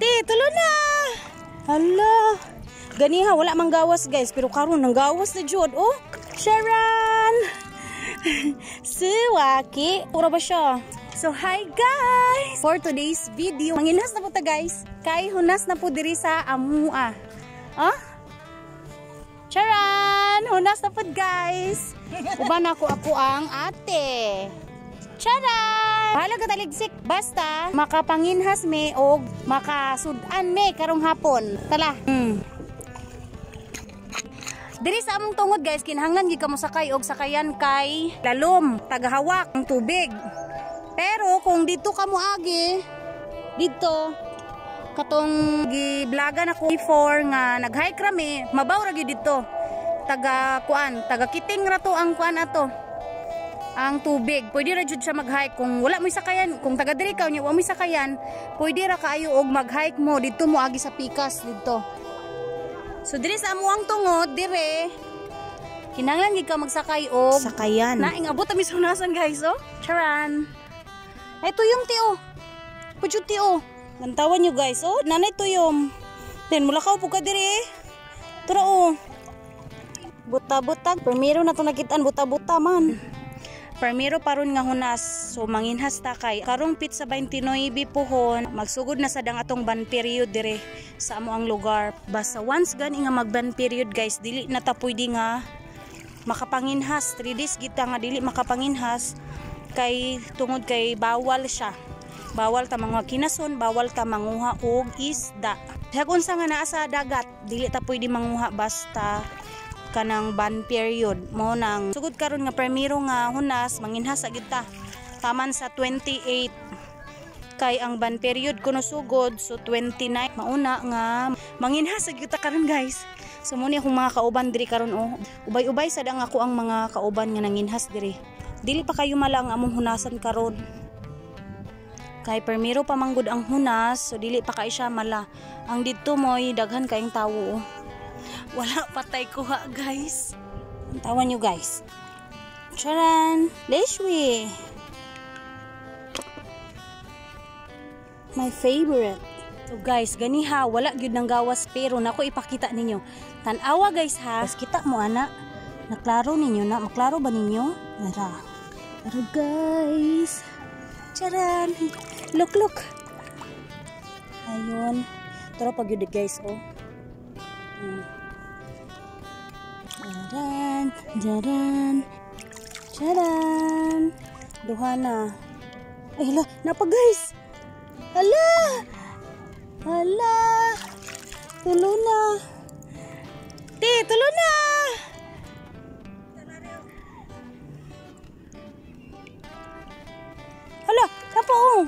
Ti, tulo na. Hala. Ganiha wala mang gawas, guys, pero karon nang gawas na jud oh. Sharon. Suwaki. Pura ba siya? So hi guys! For today's video, manginhas na po ta, guys. Kay hunas na po diri sa amua. Ah? Charan! Hunas na po, guys. Uban ako ako ang ate. Charan! Bahala ka taligsik. Basta makapanginhas me og makasudan me karong hapon. Tala. Diri sa among tungod, guys, kinahanglan gid ka mo sakay og sakayan kay lalom, tagahawak ang tubig. Pero kung dito ka mo agi, dito katong gi-vlogan ako before nga nag-hike rami, mabaw ra gyud dito. Taga kuan, taga kiting ra to ang kuan ato. Ang tubig. Pwede ra jud siya mag-hike kung wala mo'y sakayan, kung taga diri ka unya wa mo'y sakayan, pwede ra kaayo og mag-hike mo dito mo agi sa pikas dito. So diri sa amuang tungod dire kinahanglan gid ka magsakay og sakayan. Naing abot mi sa hunasan, guys, oh. Charan. Ay, tuyom ti oh. Pujud ti oh. Lantawan nyo, guys, oh. Nanay tuyom. Then mulakaw po ka dire. Tura oh. Buta-buta. Primero na to nakitaan buta-buta man. Primero paron nga hunas. So manginhas ta kay karong pitsa 29 puhon magsugod na sa dang atong ban period dire sa amo ang lugar. Basta once gani nga magban period, guys, dili na ta pwede nga makapanginhas. 3 days kita nga dili makapanginhas kay tungod kay bawal siya. Bawal ta manguha kinason, bawal ta manguha og isda. Kag unsa nga naa sa dagat, dili ta pwede manguha basta kanang ban period mo nang sugod karon nga primero nga hunas, manginhas gyud ta taman sa 28 kay ang ban period kuno sugod, so 29 mauna nga manginhas gyud ta karon, guys. So mo ni akong mga kauban diri karon oh. Ubay-ubay sad ang ako ang mga kauban nga nanginhas diri. Dili pa kayo mala ang among hunasan karon kay primero pa manggod ang hunas, so dili pa kay siya mala. Ang didto mo'y daghan kayong tawo oh. Wala patay kuha, guys. Tawan nyo, guys. Charan! Leshwi! My favorite. So guys, ganiha, wala gyud nang gawas pero nako ipakita ninyo. Tan-awa, guys, ha. Mas kita mo ana. Naklaro ninyo na, maklaro ba ninyo? Nara. Pero guys, charan! Look, look. Ayun. Tara pag yun, guys, oh. Charan, charan, charan. Duha na. Ay, hala, napa, guys. Hala, hala. Tulo na. Ti, tulo na. Hala, napa oh.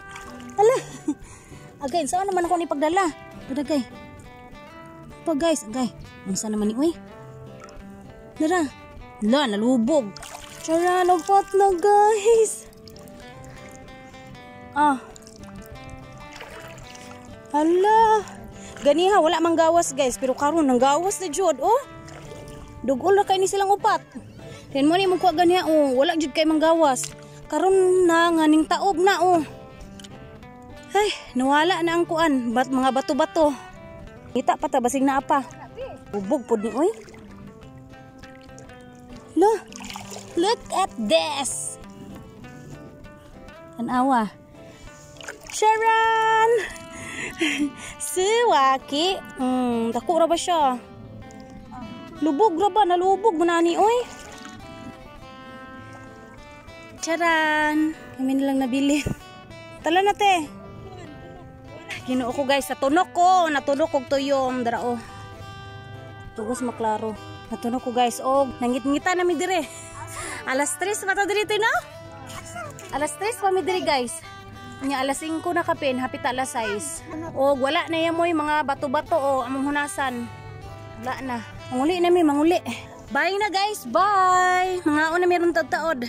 Hala. Again, saan naman ako ni pagdala? Tara, guys. Pa guys, agay. Unsa naman ni uy? Dara. La, nalubog. Charan, upat na, guys. Ah. Hala. Ganiha, wala mang gawas, guys. Pero karon nang gawas na jud, oh. Dugol ra kay ni silang upat. Then mo ni mo kuha ganiha, oh. Wala jud kay manggawas. Karon na nga ning taob na, oh. Ay, nawala na ang kuan. Bat mga bato-bato. Kita pa ta basig na apa. Ubog pod ni oy. Look, look at this. Tanawa. Sharon! Suwaki. Dako ra ba siya? Lubog ra ba? Nalubog mo na ni oy. Charan! Kami nilang nabili. Tala na te. Ginoo ko, guys, sa tunok ko. Natunok kog tuyom. Dara oh. Tugos maklaro. Natunok ko, guys. Og nangit-ngita na mi dire. Alas 3 pa ta dire no? Alas 3 pa mi dire, guys. Nya alas 5 na kapin, hapit alas 6. Og wala na yan mo'y mga bato-bato o among hunasan. Wala na. Manguli na mi, manguli. Bye na, guys. Bye. Mga una meron taod-taod.